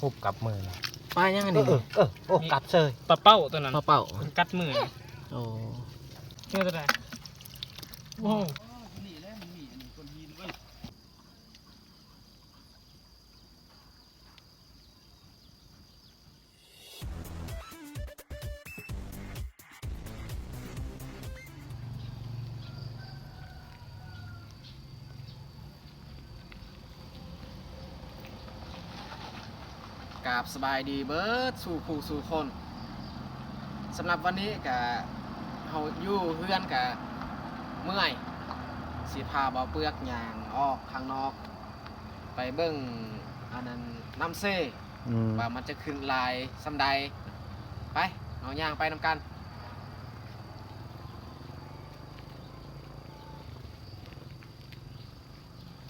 ປຸບກັບມືນະ. ປາຫຍັງອັນນີ້? ເອີ ເອີ ໂອ້ ກັດເຊີຍ. ປາເປົ້າຕົວນັ້ນ ປາເປົ້າ ມັນກັດມື. ໂອ້ ເຈີຕົວໃດ? ໂອ້ ກາບສະບາຍດີເບິດສູ່ຜູ້ສູ່ຄົນ. ສຳລັບວັນນີ້ກະ ເຮົາຢູ່ເຮືອນກະເມື່ອຍ ຊິພາເບົາເປືອກຍ່າງອອກຂ້າງນອກ ໄປເບິ່ງອັນນັ້ນ ນ້ຳເຊ ອືມ ວ່າມັນຈະຂຶ້ນຫຼາຍສ່ຳໃດ. ໄປ ເຮົາຍ່າງໄປນຳກັນ.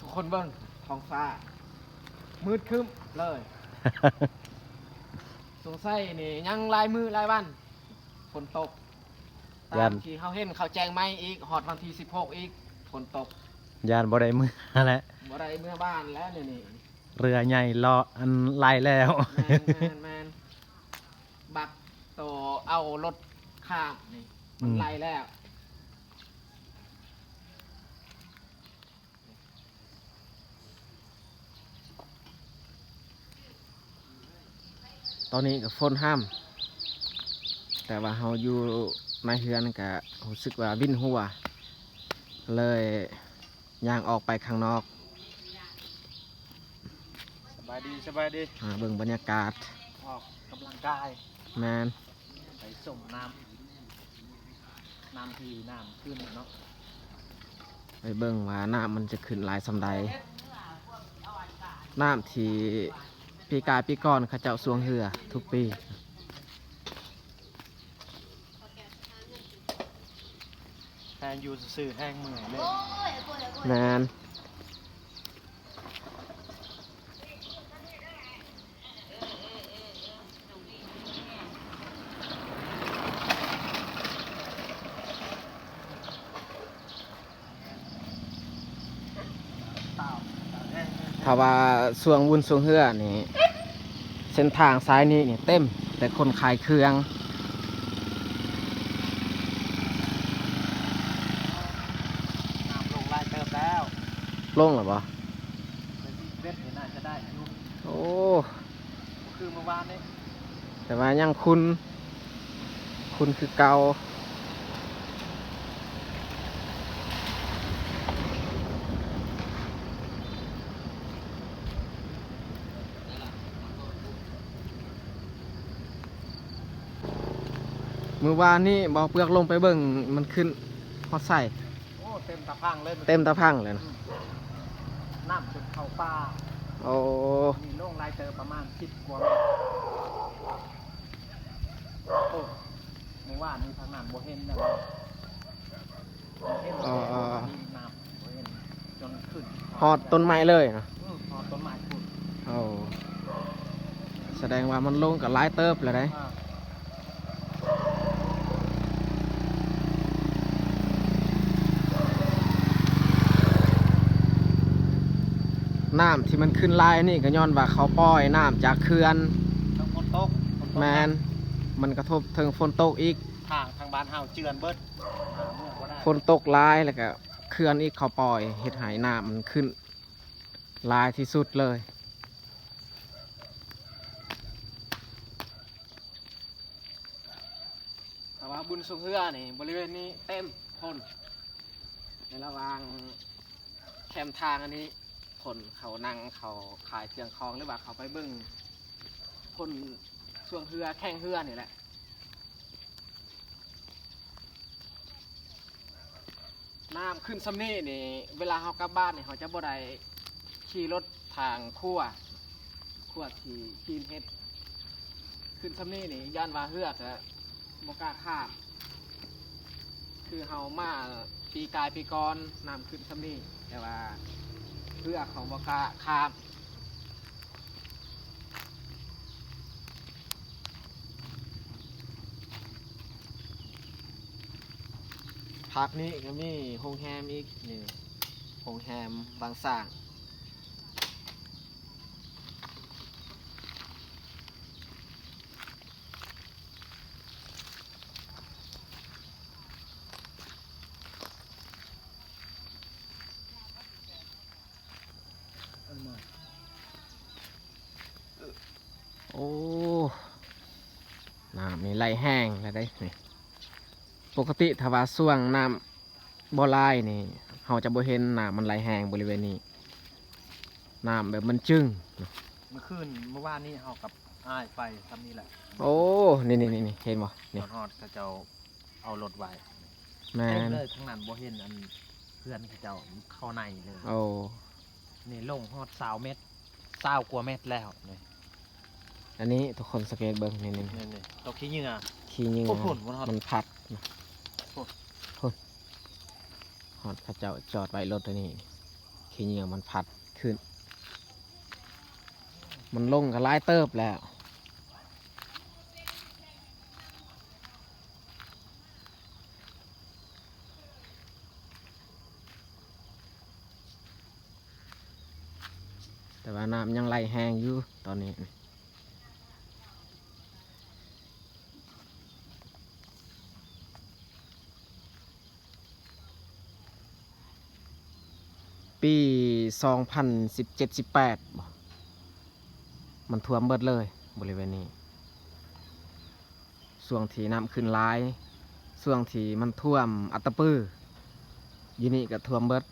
ທຸກຄົນເບິ່ງທ້ອງຟ້າ ມືດຄຶ້ມເລີຍ. ສົງໄສນີ້ຍັງຫຼາຍມື້ຫຼາຍວັນ ຝົນຕົກ. ຕາມທີ່ເຮົາເຫັນເຂົາແຈ້ງໃໝ່ອີກ ຮອດວັນທີສິບຫົກອີກ ຝົນຕົກ. ຢ້ານບໍ່ໄດ້ເມືອແຫຼະ ບໍ່ໄດ້ເມືອບ້ານແລ້ວນີ້. ເຮືອໃຫຍ່ເລາະອັນໄຫຼແລ້ວ. ແມ່ນໆໆ ບັກໂຕເອົາລົດຂ້າມນີ້ ອືມ ມັນໄຫຼແລ້ວ. ຕອນນີ້ກໍຝົນຫ້ຳ ແຕ່ວ່າເຮົາຢູ່ໃນເຮືອນກໍຮູ້ສຶກວ່າວິນຫົວ ເລີຍຍ່າງອອກໄປຂ້າງນອກ. ສະບາຍດີ ສະບາຍດີ. ຫາເບິ່ງບັນຍາກາດ ອອກກຳລັງກາຍ. ແມ່ນ. ໄປຊົມນ້ຳ ນ້ຳທີ່ນ້ຳຂຶ້ນເນາະ ໄປເບິ່ງວ່ານ້ຳມັນຈະຂຶ້ນຫຼາຍສ່ຳໃດ. ນ້ຳທີ່ປີກາຍປີກ່ອນເຂົາເຈົ້າຊ່ວງເຮືອທຸກປີ. ແຮງຢູ່ຊື່ໆ ແຮງເມື່ອຍເລີຍ. ແມ່ນ. ຖ້າວ່າຊ່ວງວຸ້ນຊ່ວງເຮືອນີ້ ເສັ້ນທາງສາຍນີ້ນີ້ເຕັມແຕ່ຄົນຂາຍເຄື່ອງ. ນ້ຳລົງຫຼາຍເຕີບແລ້ວ. ລົງແລ້ວບໍ່? ເວັດນີ້ໜ້າຈະໄດ້ຢູ່. ໂອ້ ບໍ່ຄືມື້ວານນີ້ ແຕ່ວ່າຍັງຂຸ່ນ ຂຸ່ນຄືເກົ່າ. ມື້ວານນີ້ເບົາເປືອກລົງໄປເບິ່ງ ມັນຂຶ້ນຮອດໃສ? ໂອ້ ເຕັມຕາພັງເລີຍ ເຕັມຕາພັງເລີຍນະ. ອືມ ນ້ຳຈົນເຂົ້າປ່າ. ໂອ້ ນີ້ລົງຫຼາຍເຕີບ ປະມານສິບກວ່າແມັດ. ໂອ້ ມື້ວານນີ້ທາງນັ້ນບໍ່ເຫັນແລ້ວ. ເອີ ເອີ ເອີ ນ້ຳບໍ່ເຫັນ ຈົນຂຶ້ນຮອດຕົ້ນໄມ້ເລີຍນະ. ອືມ ຮອດຕົ້ນໄມ້ພຸ້ນ. ໂອ້ ສະແດງວ່າມັນລົງກໍຫຼາຍເຕີບແລ້ວເດ້. ອ່າ ນ້ຳທີ່ມັນຂຶ້ນຫຼາຍນີ້ກໍຍ້ອນວ່າເຂົາປ່ອຍນ້ຳຈາກເຂື່ອນ. ເຖິງຝົນຕົກ. ແມ່ນ. ມັນກະທົບເຖິງຝົນຕົກອີກ. ທາງ ທາງບ້ານເຮົາເຈື່ອນເບິດ. ຝົນຕົກຫຼາຍແລ້ວກະເຂື່ອນອີກ ເຂົາປ່ອຍເຮັດໃຫ້ນ້ຳມັນຂຶ້ນຫຼາຍທີ່ສຸດເລີຍ. ຖ້າວ່າບຸນຊ່ວງເຮືອນີ້ ບໍລິເວນນີ້ເຕັມຄົນ ໃນລະຫວ່າງແຄມທາງອັນນີ້ ຄົນເຂົານັ່ງ ເຂົາຂາຍເຄື່ອງຂອງ ຫຼືວ່າເຂົາໄປເບິ່ງຄົນຊ່ວງເຮືອ ແຂ່ງເຮືອນີ້ແຫຼະ. ນ້ຳຂຶ້ນຊ່ຳນີ້ນີ້ ເວລາເຮົາກັບບ້ານນີ້ ເຮົາຈະບໍ່ໄດ້ຂີ່ລົດທາງຂົວ ຂົວທີ່ຈີນເຮັດ. ຂຶ້ນຊ່ຳນີ້ນີ້ ຢ້ານວ່າເຮືອຈະບໍ່ກ້າຂ້າມ ຄືເຮົາມາປີກາຍປີກ່ອນ ນ້ຳຂຶ້ນຊ່ຳນີ້ ແຕ່ວ່າເຮືອເຂົາບໍ່ກ້າຂ້າມ. ພາກນີ້ກໍມີໂຮງແຮມອີກ ນີ້ ໂຮງແຮມວັງຊ້າງ. ໄຫຼແຮງແລ້ວເດ້ນີ້. ປົກກະຕິຖ້າວ່າຊ່ວງນ້ຳບໍ່ຫຼາຍນີ້ ເຮົາຈະບໍ່ເຫັນນ້ຳມັນໄຫຼແຮງບໍລິເວນນີ້ ນ້ຳແບບມັນຈຶ້ງ. ມື້ຄືນ ມື້ວານນີ້ເຮົາກັບອ້າຍໄປຊ່ຳນີ້ແຫຼະ. ໂອ້ ນີ້ໆໆ ເຫັນບໍ່ນີ້? ຮອດເຂົາເຈົ້າເອົາລົດໄວ້. ແມ່ນ ເຕັມເລີຍ ທາງນັ້ນບໍ່ເຫັນອັນເຮືອນເຂົາເຈົ້າເຂົ້າໃນເລີຍ. ໂອ້ ນີ້ລົງຮອດຊາວແມັດ ຊາວກວ່າແມັດແລ້ວນີ້. ອັນນີ້ທຸກຄົນສັງເກດເບິ່ງ ນີ້ໆ ນີ້ໆ ຕົກຂີ້ເຫຍື້ອ ຂີ້ເຫຍື້ອ ໂອ້ ພຸ້ນ ມັນພັດ ພຸ້ນ ພຸ້ນ ຮອດເຂົາເຈົ້າຈອດໄວ້ລົດອັນນີ້ ຂີ້ເຫຍື້ອມັນພັດຂຶ້ນ ມັນລົງກໍຫຼາຍເຕີບແລ້ວ. ແຕ່ວ່ານ້ຳຍັງໄຫຼແຮງຢູ່ຕອນນີ້. ປີສອງພັນສິບເຈັດ ສິບແປດບໍ່ ມັນຖ້ວມເບິດເລີຍບໍລິເວນນີ້. ຊ່ວງທີ່ນ້ຳຂຶ້ນຫຼາຍ ຊ່ວງທີ່ມັນຖ້ວມອັດຕະປື ຢູ່ນີ້ກໍຖ້ວມເບິດ.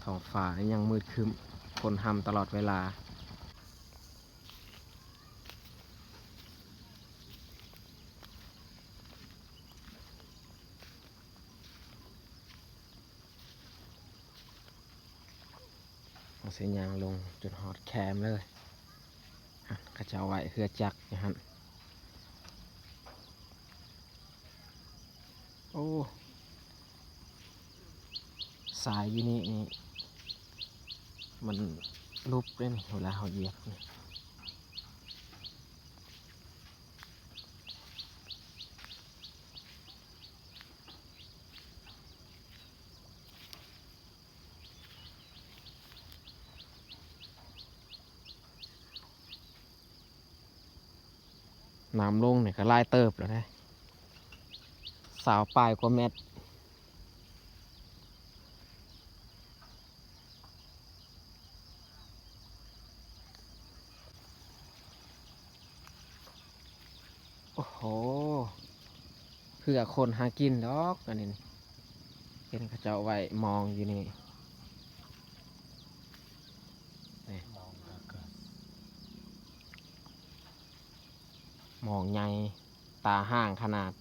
ທ້ອງຟ້າຍັງມືດຄຶ້ມ ຝົນຮ່ຳຕະຫຼອດເວລາ. ເຮົາຊິຍ່າງລົງຈົນຮອດແຄມເລີຍ. ຫັ້ນ ເຂົາເຈົ້າໄວ້ເຮືອຈັກຢູ່ຫັ້ນ. ໂອ້ ຊາຍຢູ່ນີ້ນີ້ ມັນຫຼຸບເດ້ນີ້ ເວລາເຮົາຢຽບນີ້. ນ້ຳລົງນີ້ກໍຫຼາຍເຕີບແລ້ວເດ້ ຊາວປາຍກວ່າແມັດ. ໂອ້ໂຫ ເພື່ອຄົນຫາກິນດອກ ອັນນີ້ ເຫັນເຂົາເຈົ້າໄວ້ມອງຢູ່ນີ້ ນີ້ ມອງໃຫຍ່ ຕາຫ້າງຂະໜາດ.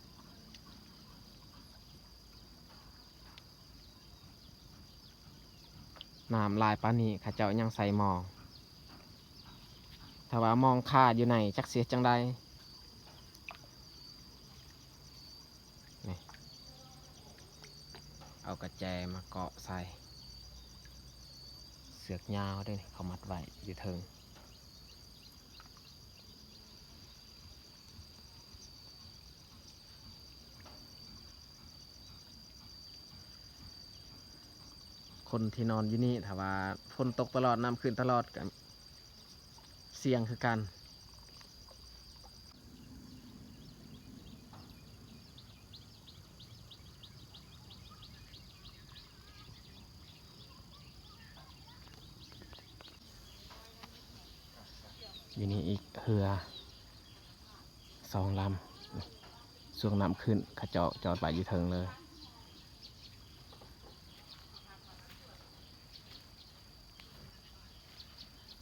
ນ້ຳຫຼາຍປານນີ້ ເຂົາເຈົ້າຍັງໃສ່ໝໍ້ ຖ້າວ່າໝອງຄາຢູ່ໃນ ຈັກຊິເຮັດຈັ່ງໃດ. ນີ້ ເອົາກະແຈມາເກາະໃສ່ ເຊືອກຍາວເດ້ ເຂົາມັດໄວ້ຢູ່ເທິງ. ຄົນທີ່ນອນຢູ່ນີ້ ຖ້າວ່າຝົນຕົກຕະຫຼອດ ນ້ຳຂຶ້ນຕະຫຼອດ ກໍສ່ຽງຄືກັນ. ຢູ່ນີ້ອີກເຮືອສອງລຳ ຊ່ວງນ້ຳຂຶ້ນ ເຂົາເຈົ້າຈອດໄວ້ຢູ່ເທິງເລີຍ.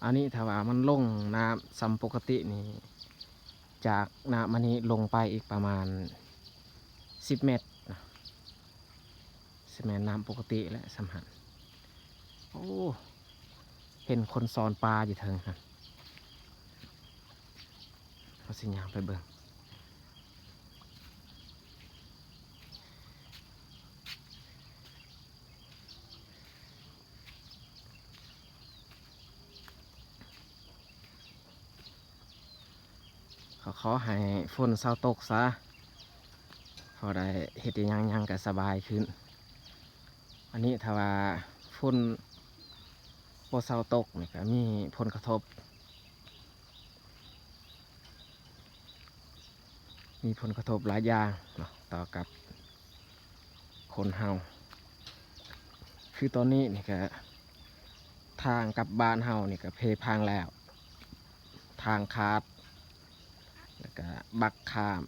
ອັນນີ້ຖ້າວ່າມັນລົງນ້ຳສ່ຳປົກກະຕິນີ້ ຈາກນ້ຳອັນນີ້ລົງໄປອີກປະມານສິບແມັດນະ. ຊິແມ່ນນ້ຳປົກກະຕິແຫຼະສ່ຳຫັ້ນ. ໂອ້ ເຫັນຄົນຊ້ອນປາຢູ່ເທິງຫັ້ນ. ເຮົາຊິຍ່າງໄປເບິ່ງ. ກໍຂໍໃຫ້ຝົນເຊົາຕົກຊະ ພໍໄດ້ເຮັດອີ່ຫຍັງຫຍັງກໍສະບາຍຂຶ້ນ. ອັນນີ້ຖ້າວ່າຝົນບໍ່ເຊົາຕົກນີ້ກໍມີຜົນກະທົບ ມີຜົນກະທົບຫຼາຍຢ່າງເນາະ ຕໍ່ກັບຄົນເຮົາ. ຄືຕອນນີ້ນີ້ກະ ທາງກັບບ້ານເຮົານີ້ກະເພພັງແລ້ວ, ທາງຂາດ ແລ້ວກະບັກຂ້າມ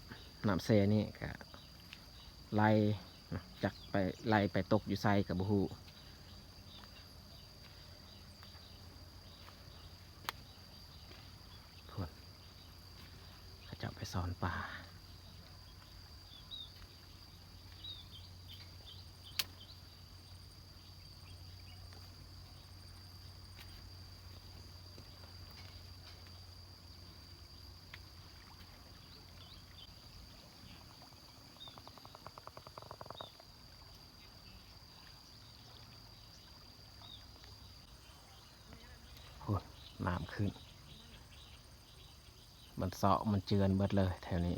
ນ້ຳເຊນີ້ກະໄຫຼເນາະ, ຈັກໄປໄຫຼໄປຕົກຢູ່ໃສກະບໍ່ຮູ້. ພຸ້ນ ເຂົາເຈົ້າໄປຊ້ອນປາ. ພຸ້ນ ນ້ຳຂຶ້ນ ມັນເຊາະມັນເຈື່ອນເບິດເລີຍແຖວນີ້.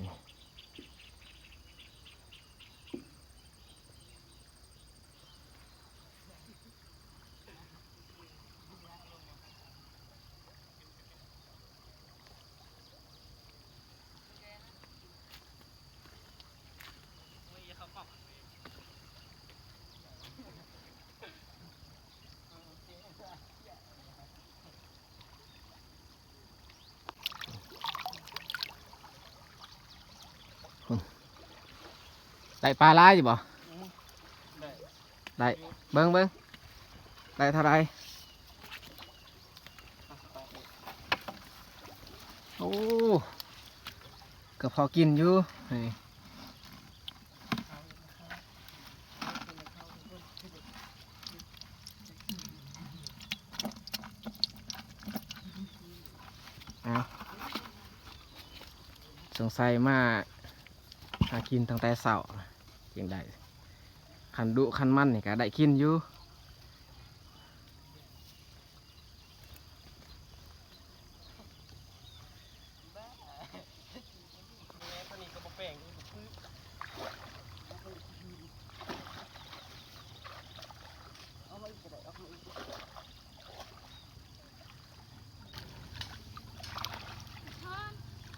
ໄດ້ປາຫຼາຍຢູ່ບໍ່? ອືມ ໄດ້ ໄດ້ ເບິ່ງ ເບິ່ງ ໄດ້ເທົ່າໃດ? ໂອ້ ກໍພໍກິນຢູ່ນີ້. ເອົາ ສົງໄສມາຫາກິນຕັ້ງແຕ່ເຊົ້າຈຶ່ງໄດ້, ຄັນດຸຄັນມັນນີ້ກະໄດ້ກິນຢູ່.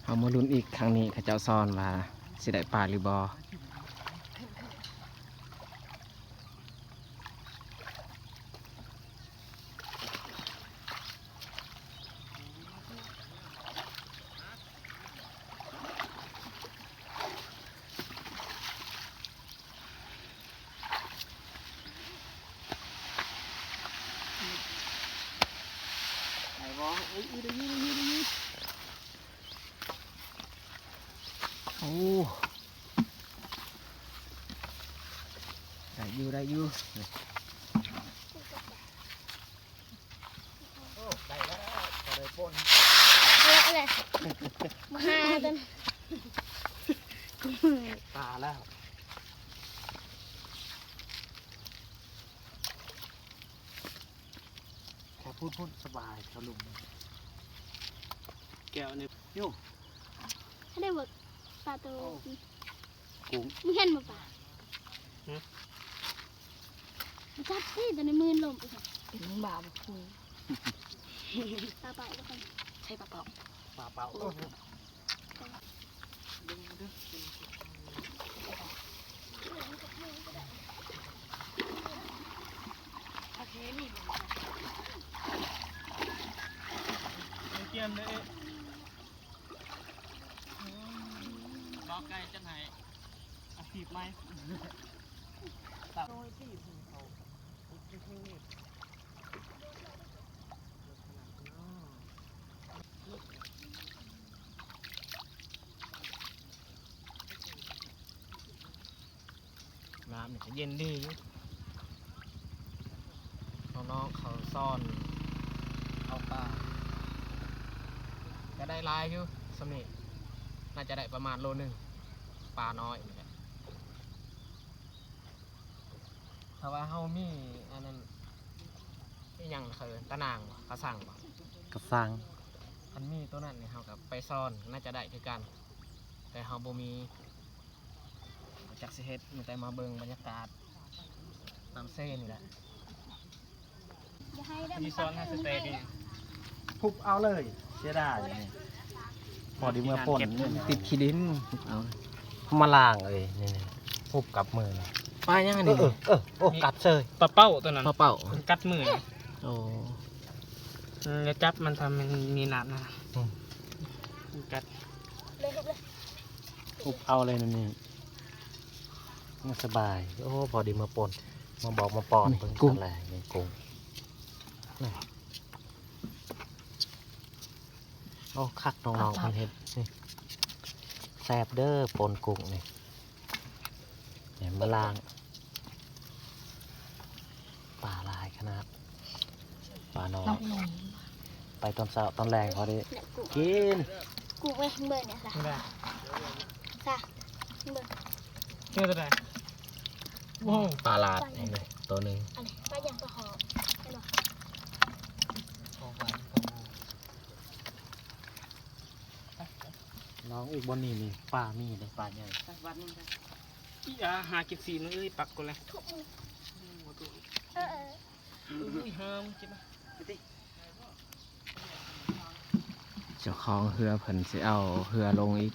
ເຮົາມາລຸ້ນອີກຄັ້ງນີ້ ເຂົາເຈົ້າຊ້ອນວ່າຊິໄດ້ປາຫຼືບໍ່. ໄດ້ບໍ່? ເອີ ໄດ້ຢູ່ ໄດ້ຢູ່ ໄດ້ຢູ່. ໂອ້ ໄດ້ຢູ່ ໄດ້ຢູ່. ໂອ້ ໄດ້ແລ້ວ ບໍ່ໄດ້ປົນ ເອົາແຫຼະ ມາຫາຕົນ ຕາແລ້ວ. ແຖວພຸ້ນ ພຸ້ນສະບາຍ ແຖວລຸ່ມ ແກ້ວນີ້ຢູ່ ໄດ້ເວີກ ປາໂຕ ໂອ້ ກຸ້ງ ມຶງເຫັນບໍ່ປາ? ຫຶ? ຈັບຊິ ຕົວນີ້ມື່ນລົມອີກ ເປັນບາບ ປາເປົ້າ ໃຊ້ປາເປົ້າ ປາເປົ້າ. ກຽມເດ້ ບ່າວໄກ່ຈັດໃຫ້ ອາຊີບໃໝ່. ນ້ຳນີ້ກະເຢັນດີຢູ່ ນ້ອງໆເຂົາຊ້ອນເອົາປາ ກະໄດ້ຫຼາຍຢູ່ ສ່ຳນີ້ ໜ້າຈະໄດ້ປະມານໂລໜຶ່ງ ປານ້ອຍນີ້ແຫຼະ. ຖ້າວ່າເຮົາມີອັນນັ້ນ ອີຫຍັງເຂົາເອີ້ນ ຕາໜ່າງບໍ່ ກະສັງບໍ່ ກະສັງ ຄັນມີໂຕນັ້ນນີ້ ເຮົາກະໄປຊ້ອນ ໜ້າຈະໄດ້ຄືກັນ ແຕ່ເຮົາບໍ່ມີ ບໍ່ຈັກຊິເຮັດ ມີແຕ່ມາເບິ່ງບັນຍາກາດນ້ຳເຊນີ້ແຫຼະ. ມີຊ້ອນໃຫ້ສະເຕກນີ້ ທຸບເອົາເລີຍ ເສຍດາຍນີ້ ພໍໄດ້ເມືອປົ່ນ ຕິດຂີ້ດິນ ທຸບເອົາ. ມາລ້າງເອີຍ ນີ້ໆ ຮູບກັບມືນີ້ ປາຫຍັງອັນນີ້? ເອີ ເອີ ໂອ້ ກັດເຊີຍ ປາເປົ້າຕົວນັ້ນ ປາເປົ້າ ມັນກັດມື. ໂອ້ ອືມ ຢ່າຈັບມັນ ຖ້າມັນມີນ້ຳນະ ອືມ ມັນກັດ ຮູບເອົາເລີຍນີ້ ມັນສະບາຍ. ໂອ້ ພໍດີມາປ່ອນ ມາບອກມາປ້ອນເບິ່ງ ກຸ້ງ ຕອນແລກນີ້ ກຸ້ງ ນີ້. ໂອ້ ຄັກ ນ້ອງໆ ເພິ່ນເຮັດນີ້ ແຊບເດີ ປົ່ນກຸ້ງນີ້. ນີ້ມາລ້າງ ປາຫຼາຍຂະໜາດ ປານ້ອຍ ໄປຕອນເຊົ້າຕອນແລງພໍດີກິນ. ກຸ້ງເອີຍ ເບິ່ງນີ້ຊະ ຊະ ເບິ່ງ ເອີ ໂຕໃດ? ໂອ້ ປາຫຼາດ ເຫັນໄດ໋ ໂຕໜຶ່ງ ອັນນີ້ປາຫຍັງ? ປາຫອມ ເຫັນບໍ່? ລອງອີກ ບ່ອນນີ້ນີ້ ປາມີເດ້ ປາໃຫຍ່ ໄປວັດນີ້ໄປ. ອີ່ອາ ຫາກິນຊີ້ນເອີຍ ປັກກ່ອນແຫຼະ ເອີໆ ອຸ້ຍ ຫາມ ເຈັບ ໄປຕິ. ເຈົ້າຂອງເຮືອເພິ່ນຊິເອົາເຮືອລົງອີກ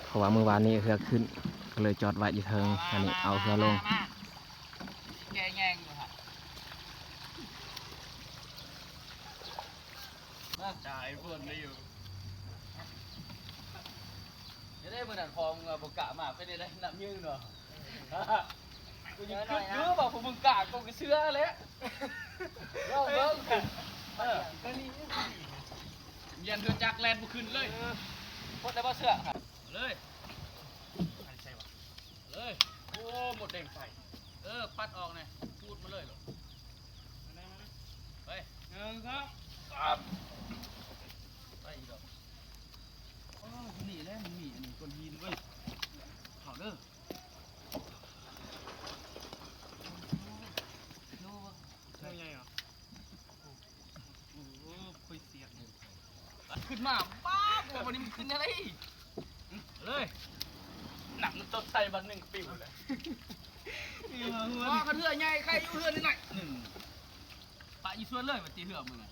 ເພາະວ່າມື້ວານນີ້ເຮືອຂຶ້ນ ກໍເລີຍຈອດໄວ້ຢູ່ເທິງ ອັນນີ້ເອົາເຮືອລົງ. ແກ່ແຍງຢູ່ຫັ້ນ ມາຈ່າຍເພິ່ນໄດ້ຢູ່. ເດ້ ມື້ນັ້ນພໍ່ມຶງວ່າບໍ່ກ້າມາ ເປັນໄດ້ ນ້ຳຍືນບໍ່? ກູຍັງຄິດຢູ່ວ່າພວກມຶງກ້າ ກູກໍເຊື່ອແຫຼະ ລອງເບິ່ງ. ເອີ ຢ້ານເຮືອຈັກແລ່ນບໍ່ຂຶ້ນເລີຍ. ເອີ ໝົດແລ້ວບໍ່ເຊື່ອ? ເລີຍ ອັນໃສ່ວະ ເລີຍ. ໂອ້ ໝົດແດງໃສ່ ເອີ ປັດອອກແນ່ ຂູດມາເລີຍໂລດ. ໄປ ໜຶ່ງ ສອງ ສາມ ໄປອີກດອກ. ໂອ້ ຢູ່ນີ້ແຫຼະ ມັນມີອັນນີ້ ກ້ອນຫີນເວີຍ ເຂົ້າເດີ. ໂອ້ ໂຕໃຫຍ່ຫວາ? ໂອ້ ໂອ້ ຄ່ອຍສຽກ ຂຶ້ນມາ ປ້າບ ໂອ້ ບັດນີ້ມັນຂຶ້ນຈັ່ງໃດ? ເລີຍ ໜັກມັນຕົກໃສ່ບັດໜຶ່ງປິວແຫຼະ. ເອີ ວ່າກະເທື່ອໃຫຍ່ ໃຄຢູ່ເຮືອນນີ້ໜ້ອຍໜຶ່ງ ປະຢູ່ສວນເລີຍ ວ່າຕິເຮືອມື້ນັ້ນ.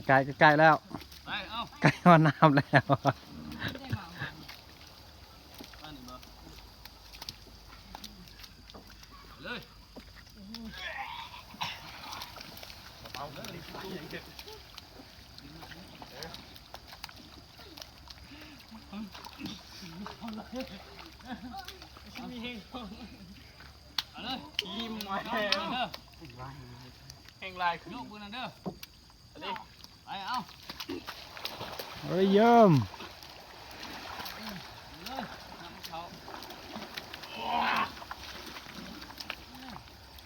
ໃກ້ໆ ໃກ້ໆ ແລ້ວ ໄປ ເອົາ ໃກ້ຮອດນ້ຳແລ້ວ. ອັນນີ້ບໍ່ ເລີຍ ເອົາເລີຍ. ມີແຮງ ເອົາເລີຍ ອີ່ມ ເອົາເດີ ແຮງຫຼາຍຂຶ້ນ ຍົກມືນັ້ນເດີ. ໄປ ເອົາ ເອີຍ ຢ້ຳ ເລີຍ ນຳເຂົ້າ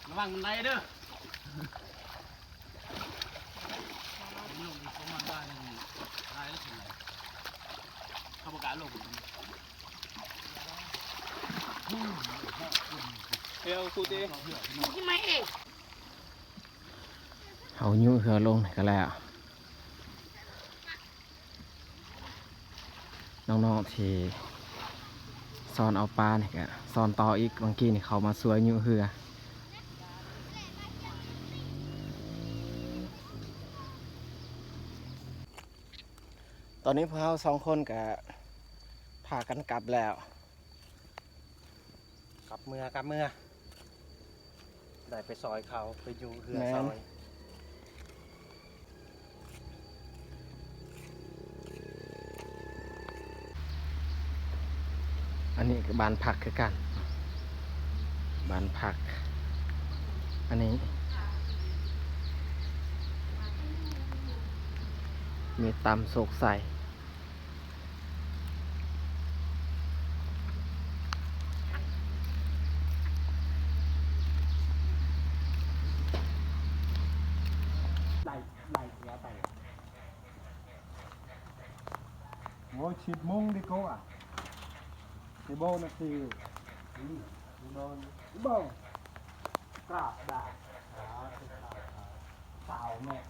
ລະວັງບັນໄດເດີ ລົງອີກປະມານບາດໜຶ່ງ ຫຼາຍແລ້ວ ເຂົາບໍ່ກ້າລົງ. ເຮົາຄູເຕ ເຮົາຍູ້ເຮືອລົງນີ້ກະແລ້ວ ນ້ອງໆທີ່ຊ້ອນເອົາປານີ້ກະຊ້ອນຕໍ່ອີກ. ບາງກີ້ນີ້ເຂົາມາຊ່ວຍຍູ້ເຮືອ. ຕອນນີ້ພວກເຮົາສອງຄົນກະພາກັນກັບແລ້ວ. ກັບເມືອ ກັບເມືອ ໄດ້ໄປຊ່ອຍເຂົາ ໄປຢູ່ເຮືອ ແມ່ນ ຊ່ອຍ. ອັນນີ້ກະບ້ານພັກຄືກັນ ບ້ານພັກ. ອັນນີ້ມີຕຳໂຊກໄຊ. ໄລ່ ໄລ່ເສືອໄປ ໂອ້ຍ ສິບໂມງດີກວ່າ ຊິບໍ່ນະ ຊິບໍ່ ຊິບໍ່ ກາບດາ ຊາວແມັດ.